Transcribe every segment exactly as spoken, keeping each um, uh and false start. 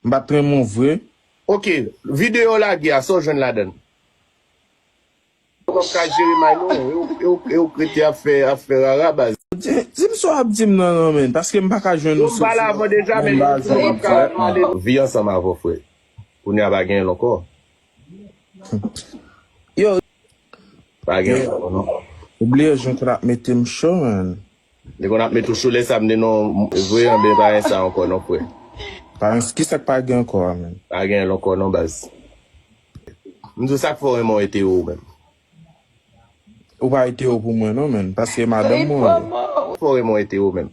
M pa t renmen w vre. Ok, videyo w lage a, sa w jwenn ladan l? Ou p ap ka jere may non, e w- e w- e w k rete ap fè ap fè rara baz. Di di m sa w ap di m nan non men, paske m pa ka jwenn yon solution. Yo m pale avan deja, men nou di w p ap ka pale. Vi ansanm avè w frè. Kounye a pa gen l ankò. Yo, Pa gen l ankò non. Ou bliye jan w konn ap mete m cho, man. Li konn ap met ou cho lè sa m te non vre anben pa gen sa ankò non frè. Pa gen, kisa k pa gen ankò a, man? Pa gen l ankò non baz. M di w sa k fè w renmen w ete ou menm. Ou pa ete ou pou mwen non, man, paske madanm mwen ou ye. Sa k fè w renmen w ete ou menm.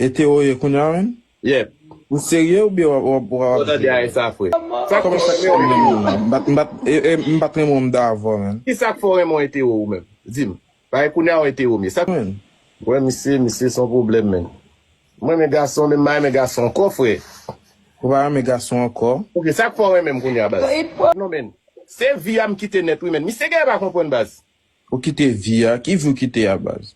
Ete ou ye kounye a, man? Yep. Ou serye oubyen w ap w ap w Ou ap tande a e sa frè. Sa k Kòman sa k fè w renmen mwen? M pa t- m pa t- e- e- m pa t renmen w m davan, man. Kisa k fè w renmen w ete ou menm? Di m. Paske kounye a w ete ou m ye. Sa k Man. Wè misye, misye se yon pwoblèm menm. Mwen renmen gason, men m pa renmen gason ankò frè. Ou pa renmen gason ankò? Ok, sa k fè w renmen m kounye a baz? Non men. Se vi a m kite nèt wi men. Misye gen pa konprann baz. Ou kite vi a? Ki vi w kite a, baz?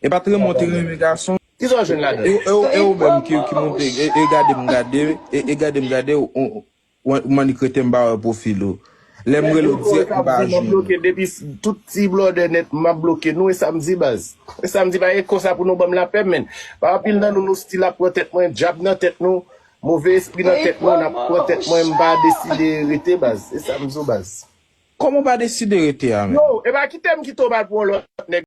E pa t renmen w te renmen gason? Kisa w jwenn ladan? E e- e ou menm ki ki monte e e gade m gade e e gade m gade ou ou ou annik rete m pa wè pwofil ou. Lè m rele w dirèk m pa M ap jwenn. Bloke depi s- tout ti blòdè nèt m ap bloke nou e sa m di baz. E sa m di baz e konsa pou nou ban m lapè men. Pa anpil nan nou nou stil ap pran tèt mwen, djab nan tèt nou, move espri nan tèt nou, n ap pran tèt mwen, m pa deside rete baz. E sa m di w baz. Kòman w pa deside rete a, men? Yo, e pa kite m kite w m al pran yon lòt nèg.